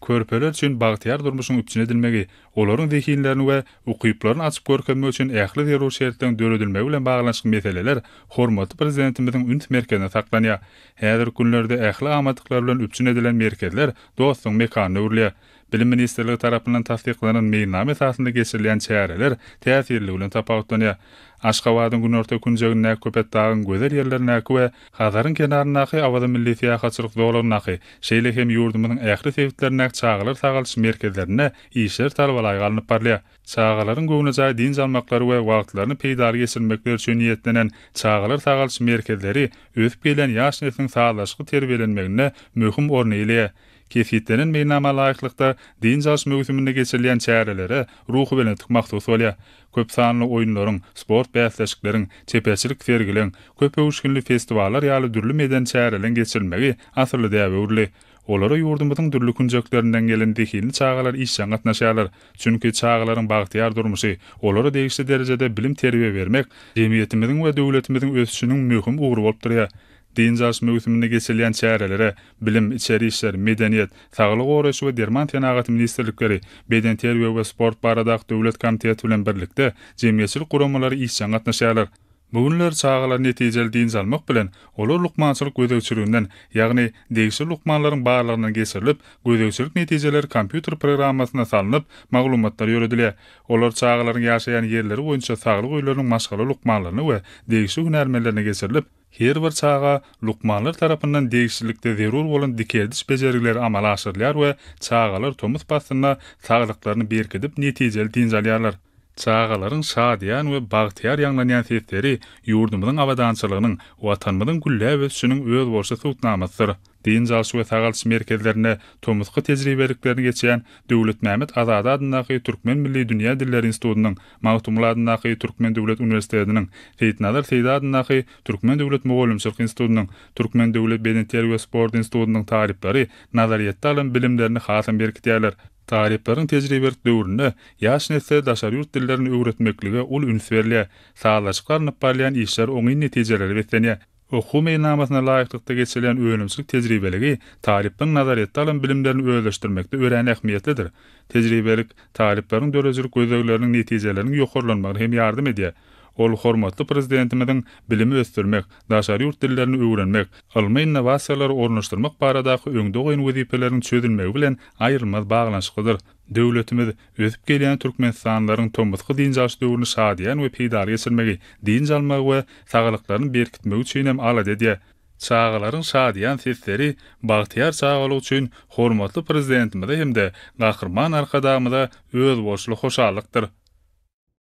Körpeler üçin bagtyýar durmuşyň üpjün edilmegi, olaryň zehinlerini we ukyplaryny açyp görkezmek üçin ähli zerur şertleriň döredilmegi bilen baglanyşykly meseleler hormatly Prezidentimiziň üns merkezinde saklanýar. Häzirki günlerde ähli amatlyklar bilen üpjün edilen merkezler dostlugyň mekanyna öwrülýär. Bilim ministrligi tarapyndan tassyklanan meýilnama esasynda geçirilýän çäreler täsirliligi bilen tapawutlanýar. Aşgabadyň günorta künjegindäki Köpetdagyň gözel ýerlerindäki we Hazaryň kenaryndaky Awaza milli syýahatçylyk zolagyndaky, şeýle hem ýurdumyzyň ähli sebitlerindäki çagalar sagaldyş merkezlerinde işler talabalaýyk alnyp barylýar. Çagalaryň göwnejaý dynç almaklary we wagtlaryny peýdaly geçirmekleri üçin niýetlenen çagalar sagaldyş merkezleri ösüp gelýän ýaş nesliň sazlaşykly terbiýelenmeginde möhüm orun eýeleýär. Kesgitlenen meýilnama laýyklykda, dynç alyş möwsüminde geçirilýän çärelere ruhubelentlik mahsus bolýar. Köp sanly oýunlaryň, sport bäsleşikleriň, çeperçilik sergileň, köp öwüşginli festiwallar ýaly dürli medeni çäreleriň geçirilmegi asylly däbe öwrüldi. Olara ýurdumyzyň dürli künjeklerinden gelen zehinli çagalar işjeň gatnaşýarlar. Çünki çagalaryň bagtyýar durmuşy, olara degişli derejede bilim-terbiýe bermek jemgyýetimiziň we döwletimiziň ösüşiniň möhüm ugry bolup durýar. Dynç alyş möwsüminde geçirilýän çärelere Bilim, Içeri işler, Medeniýet, Saglygy goraýyş we derman senagaty ministrlikleri, Bedenterbiýe we sport baradaky döwlet komiteti bilen birlikde jemgyýetçilik guramalary işjeň gatnaşýarlar. Bu günler çagalar netijeli dynç almak bilen, olar lukmançylyk gözegçiliginden, ýagny degişli lukmanlaryň barlagyndan geçirilip, gözegçilik netijeleri kompýuter programmasyna salnyp, maglumatlar ýöredilýär. Olar çagalaryň ýaşaýan ýerleri boýunça saglyk öýleriniň maşgala lukmanlaryna we degişli hünärmenlerine geçirilip, Her bir çaga lukmanlar tarapyndan degişlilikde zerur bolan dikeldiş bejergileri amala aşyrylýar we çagalar tomus paslynda saglyklaryny berkidip netijeli dynç alýarlar. Çagalaryň şadyýan we bagtyýar ýaňlanýan sesleri ýurdumyzyň abadançylygynyň, Watanymyzyň gülläp ösüşiniň özboluşly subutnamasydyr. Dynç alyş we sagaldyş merkezlerinde tomusky tejribeliklerini geçýän Döwletmämmet Azady adyndaky Türkmen milli dünýä dilleri institutynyň, Magtymguly adyndaky Türkmen döwlet uniwersitetiniň, Seýitnazar Seýdi adyndaky Türkmen döwlet mugallymçylyk institutynyň, Türkmen döwlet bedenterbiýe we sport institutynyň talyplary nazaryýetde alan bilimlerini hasam berkidýärler. Talyplaryň tejribelik döwründe ýaş nesle daşary ýurt dillerini öwretmeklige uly üns berilýär. Sazlaşykly alnyp barylýan işler oňyn netijelere beslenýär. Okuw meýilnamasyna laýyklykda geçirilýän önümçilik tejribeligi talyplaryň nazaryýetde alan bilimlerini özleşdirmekde örän ähmiýetlidir. Tejribelik talyplaryň döredijilik gözlegleriniň netijeleriniň ýokarlanmagyna hem ýardam edýär. Ol hormatly Prezidentimiziň bilimi ösdürmek, daşary ýurt dillerini öwrenmek, ylmy innowasiýalary ornaşdyrmak baradaky öňde goýan wezipeleriniň çözülmegi bilen aýrylmaz baglanyşyklydyr. Döwletimiz ösüp gelýän türkmenistanlylaryň tomusky dynç alyş döwrüni şadyýan we peýdaly geçirmegi, dynç almagy we saglyklaryny berkitmegi üçin hem alada edýär. Çagalaryň şadyýan sesleri bagtyýar çagalyk üçin hormatly Prezidentimize hem-de Gahryman Arkadagymyza özboluşly hoşallykdyr.